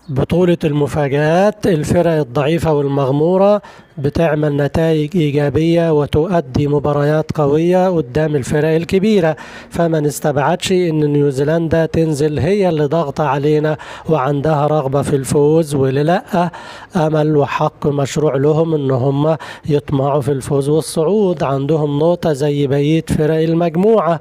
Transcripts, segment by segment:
بطولة المفاجآت، الفرق الضعيفة والمغمورة بتعمل نتائج إيجابية وتؤدي مباريات قوية قدام الفرق الكبيرة، فما نستبعدش إن نيوزيلندا تنزل هي اللي ضاغطة علينا وعندها رغبة في الفوز، واللي لأ أمل وحق مشروع لهم إن هم يطمعوا في الفوز والصعود. عندهم نقطة زي بقية فرق المجموعة.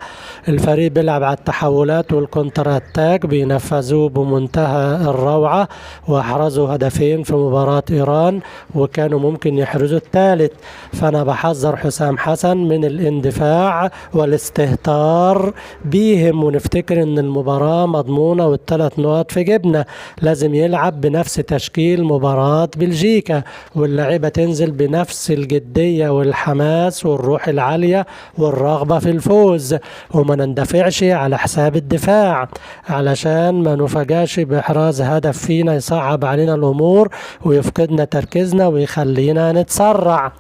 الفريق بيلعب على التحولات وال counter attack، بينفذوه بمنتهى الروعة، واحرزوا هدفين في مباراة إيران وكانوا ممكن يحرزوا الثالث. فأنا بحذر حسام حسن من الاندفاع والاستهتار بيهم، ونفتكر ان المباراة مضمونة والثلاث نقط في جبنا. لازم يلعب بنفس تشكيل مباراة بلجيكا، واللاعيبة تنزل بنفس الجدية والحماس والروح العالية والرغبة في الفوز، وما نندفعش على حساب الدفاع علشان ما نفاجأش بإحراز هدف فينا يصعب علينا الأمور ويفقدنا تركيزنا ويخلينا نتسرع.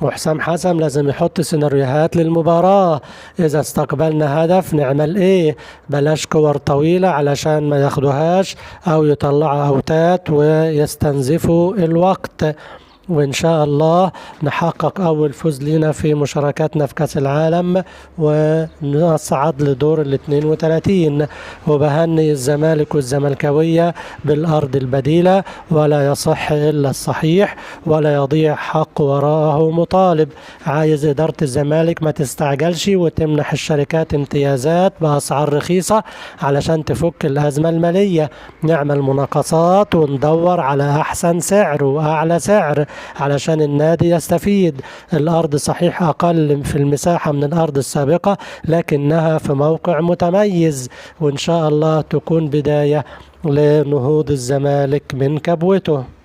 وحسام حسن لازم يحط سيناريوهات للمباراة، إذا استقبلنا هدف نعمل إيه، بلاش كور طويلة علشان ما ياخدوهاش أو يطلعوا أوتات ويستنزفوا الوقت. وإن شاء الله نحقق أول فوز لنا في مشاركاتنا في كأس العالم ونصعد لدور 32. وبهني الزمالك والزملكاوية بالأرض البديلة، ولا يصح إلا الصحيح ولا يضيع حق وراءه مطالب. عايز إدارة الزمالك ما تستعجلش وتمنح الشركات امتيازات بأسعار رخيصة علشان تفك الأزمة المالية. نعمل مناقصات وندور على أحسن سعر وأعلى سعر علشان النادي يستفيد. الأرض صحيح أقل في المساحة من الأرض السابقة، لكنها في موقع متميز، وإن شاء الله تكون بداية لنهوض الزمالك من كبوته.